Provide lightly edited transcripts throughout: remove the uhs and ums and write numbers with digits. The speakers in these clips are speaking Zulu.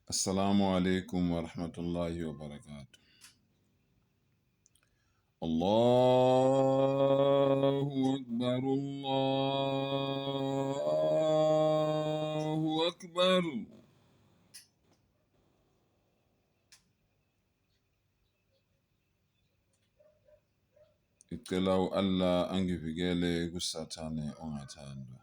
Assalamu alaikum wa rahmatullahi wa barakatuh. Allahu Akbar, Allahu Akbar. Ngicela u-Allah angivikele kuSathane ongathandwa.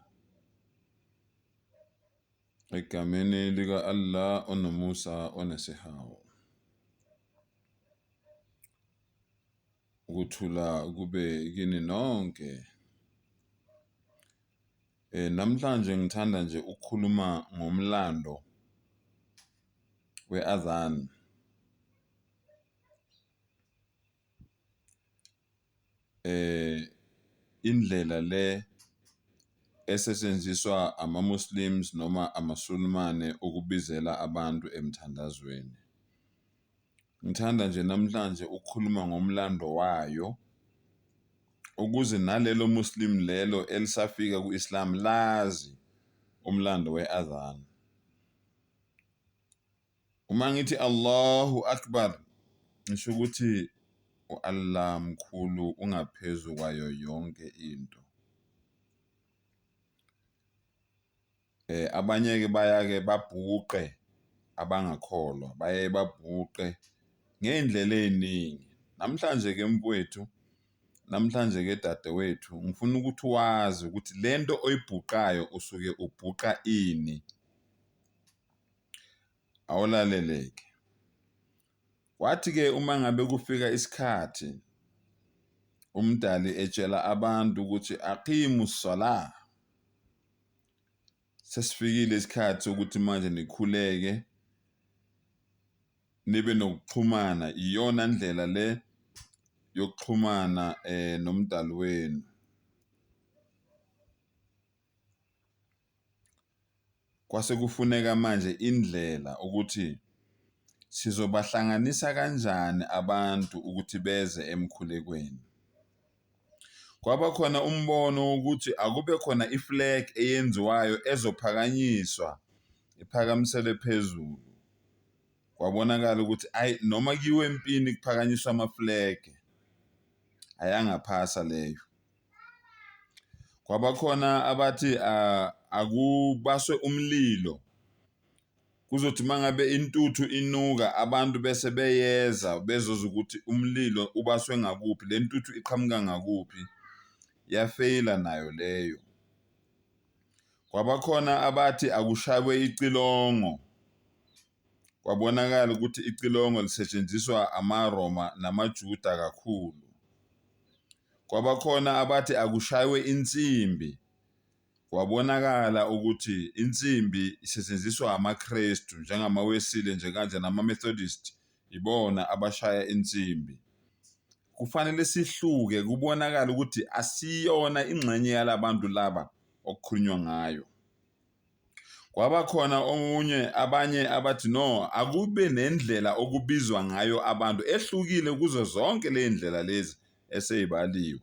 Egameni lika-Allah onomusa onesihawu. Ukuthula kube kini nonke. Namhlanje ngithanda nje ukukhuluma ngomlando we-Adhan. Indlela le esetshenziswa ama-Muslims noma amaSulumane ukubizela abantu emthandazweni. Ngithanda nje namhlanje ukukhuluma ngomlando wayo ukuze nalelo Muslim lelo elisafika ku-Islam lazi umlando we-Adhan. Uma ngithi Allahu Akbar ngisho ukuthi u-Allah mkhulu ungaphezu kwayo yonke into. Abanye-ke bayake babhuqe abangakholwa, baye babhuqe ngey'ndlela ey'ningi. Namhlanje-ke mfowethu, namhlanje-ke dadewethu, ngifuna ukuthi wazi ukuthi le nto oyibhuqayo usuke ubhuqa ini. Awulalele-ke. Kwathi-ke uma ngabe kufika isikhathi uMdali etshela abantu ukuthi aqimu salah, sesifikile isikhathi sokuthi manje nikhuleke nibe nokuxhumana, iyona ndlela le yokuxhumana noMdali wenu. Kwase kufuneka manje indlela ukuthi sizobahlanganisa kanjani abantu ukuthi beze emkhulekweni. Kwaba khona umbono wokuthi akube khona i-flag eyenziwayo ezophakanyiswa iphakamiselwe phezulu. Kwabonakala ukuthi ayi noma kuyiwe empini kuphakanyiswa ama-flag, ayangaphasa leyo. Kwabakhona abathi akubaswe umlilo, kuzothi uma ngabe intuthu inuka abantu bese beyeza bezozwa ukuthi umlilo ubaswe ngakuphi, le ntuthu iqhamuka ngakuphi. Yafeyila nayo leyo. Kwabakhona abathi akushaywe icilongo, kwabonakala ukuthi icilongo lisetshenziswa amaRoma namaJuda kakhulu. Kwabakhona abathi akushaywe insimbi, kwabonakala ukuthi insimbi isetshenziswa amaKrestu njengamaWesile nje kanje nama-Methodist, ibona abashaya insimbi. Kufanele sihluke kubonakale ukuthi asiyona ingxenye yalabantu laba okukhulunywa ngayo. Kwaba khona omunye abanye abathi no, akube nendlela okubizwa ngayo abantu ehlukile kuzo zonke ley'ndlela lezi esey'baliwe.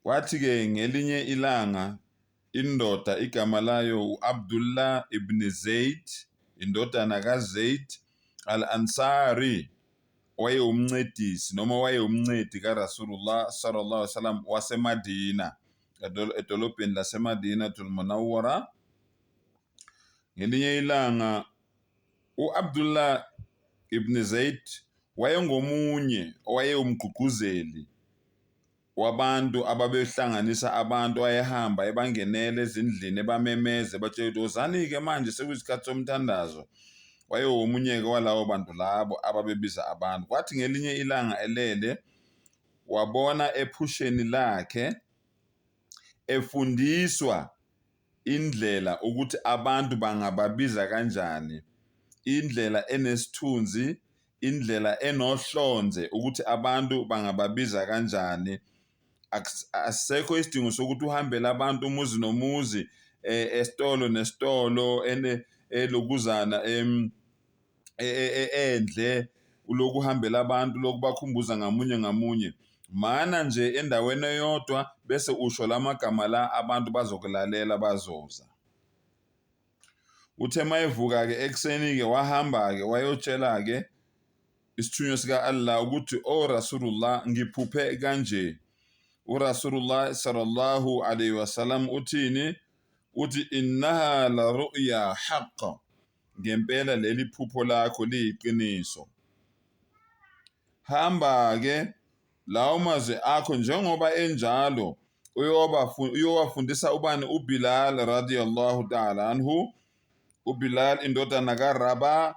Kwathi-ke ngelinye ilanga indoda igama layo u-Abdullah ibn Zaid, indodana kaZaid al-Ansari, owayewumncedisi noma owayewumncedi kaRasulullah sallallahu alaihi wasallam waseMadina, edolobheni laseMadinatul Munawwara. Ngelinye ilanga u-Abdullah ibn Zaid wayengomunye owayewumgqugquzeli wabantu ababehlanganisa abantu, wayehamba ebangenela ezindlini ebamemeza ebatshela ukuthi wozani-ke manje sekuyisikhathi somthandazo. Wayewomunye-ke walawo bantu labo ababebiza abantu. Kwathi ngelinye ilanga elele wabona ephusheni lakhe efundiswa indlela ukuthi abantu bangababiza kanjani, indlela enesithunzi, indlela enohlonze ukuthi abantu bangababiza kanjani. Asisekho isidingo sokuthi uhambele abantu umuzi nomuzi, esitolo nesitolo, elokuzana endle, uloku uhambela abantu lokhu bakhumbuza ngamunye ngamunye. Mana nje endaweni eyodwa bese usho la magama la, abantu bazokulalela bazoza. Uthe mayevuka-ke ekuseni-ke wahamba-ke wayotshela-ke isithunywa sika-Allah ukuthi o oh, Rasulullah ngiphuphe kanje. URasulullah sallallahu alayhi wasallam uthini? Uthi innaha la ru'ya haqq. Ngempela leli phupho lakho liyiqiniso. Hamba-ke lawo mazwi akho njengoba enjalo uyowafundisa ubani uBilal radiyallahu ta'ala anhu uBilal indodana kaRaba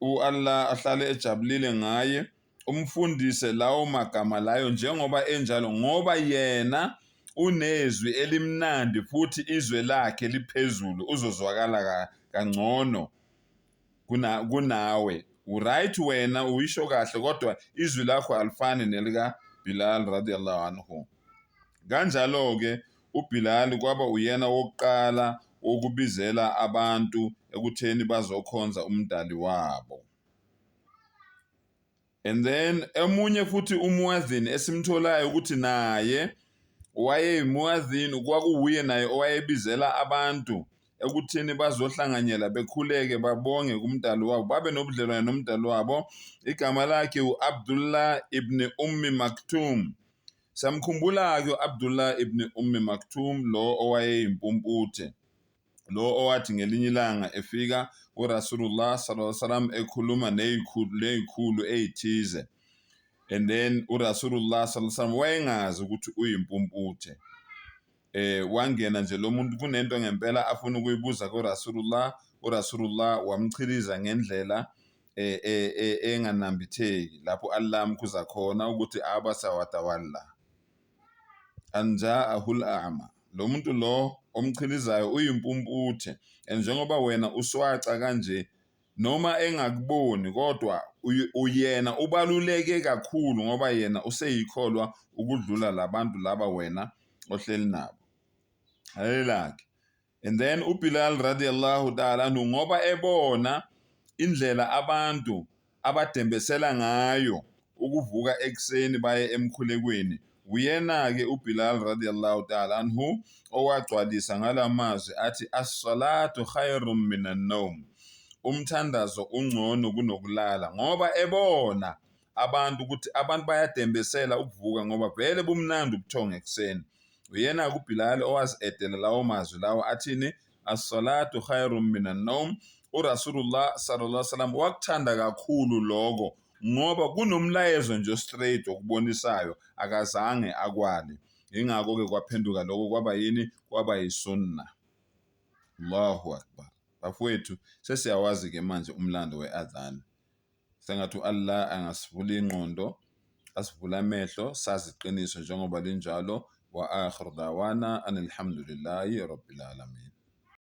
u-Allah ahlale ejabulile ngaye umfundise lawo magama layo njengoba enjalo ngoba yena unezwi elimnandi futhi izwe lakhe liphezulu uzozwakala kangcono kunawe uright wena uyisho kahle kodwa izwi lakho alifani nelika Bilal radiyallahu anhu kanjalo-ke uBilal kwaba uyena wokuqala wokubizela abantu ekutheni bazokhonza umdali wabo. And then emunye futhi umuadhin esimtholayo ukuthi naye wayeyimuadhin kwakuwuye naye owayebizela abantu ekuthini bazohlanganyela bekhuleke babonge kumdali wabo babe nobudlelwane nomdali wabo. Igama lakhe u-Abdullah ibn Ummi Maktum. Siyamkhumbula-ke u-Abdullah ibn Ummi Maktum lo owayeyimpumputhe lo owathi ngelinye ilanga efika uRasulullah sallallahu alaihi wasallam ekhuluma nezikhulu nezikhulu ezithize and then uRasulullah sallallahu alaihi wasallam wayengazi ukuthi uyimpumputhe eh wangena nje lo muntu kunento ngempela afuna ukuyibuza kuRasulullah uRasulullah wamchiliza ngendlela eh, eh, eh, enganambitheki lapho Allah amkhuza khona ukuthi abasa watawalla anjaahu al-a'ma lo muntu lo omchilizayo uyimpumputhe and njengoba wena uswaca kanje noma engakuboni kodwa uyena ubaluleke kakhulu ngoba yena useyikholwa ukudlula labantu laba wena ohleli nabo. Lalelake. And then uBilal radiyallahu ta'ala anhu ngoba ebona indlela abantu abadembesela ngayo ukuvuka ekuseni baye emkhulekweni uyena-ke uBilal radiyallahu ta'ala anhu owagcwalisa ngala mazwi athi as-salatu khayrun minan nawm, umthandazo ungcono kunokulala ngoba ebona abantu ukuthi abantu bayadembesela ukuvuka ngoba vele bumnandi ubuthongo ekuseni. Uyena-ke uBilal owazi-edela lawo mazwi lawo athini as-salatu khayrun minan nawm. URasulullah sallallahu alaihi wasallam wakuthanda kakhulu lokho ngoba kunomlayezo nje straight okubonisayo akazange akwale. Ingakho-ke kwaphenduka lokho kwaba yini? Kwaba yisunna. Allahu akbar. Bafowethu sesiyawazi-ke manje umlando we-adhan. Sengathi u-Allah angasivula ingqondo, asivule amehlo, sazi iqiniso njengoba linjalo. Wa akhiru dawana anilhamdulillahi rabbil alamin.